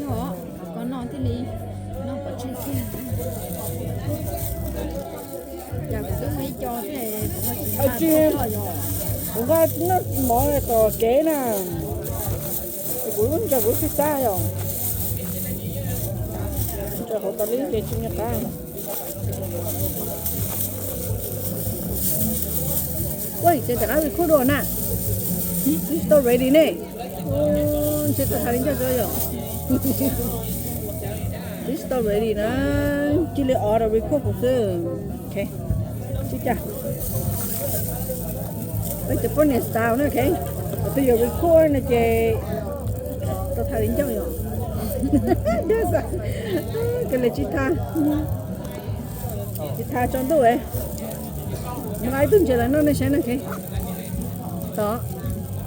Yog, koj noj thiaj li noj pov tseg tiag. Cas kuv twb muaj ib co thiab. Tsis, kuv nqa noj mov tom kev na, ces kuv lub ntsaws kuv tsis xav yom. Ntsaws hauv tas li ces tsis nco qab. Ua ces rov qab record dua na. This store ready ne. Ntshe tau hais li ncauj tso yom. This store ready na. Cia li order record kuv xwb. Ok, tsis cas. Peb cov poj niam xaus na, ok. Tus twg yuav record no ces tau hais li ncauj yom. Koj li tsis tha, tsis tha tsaus ntuj. Nqa ib tug ntses los noj nej saib na, ok. Tod.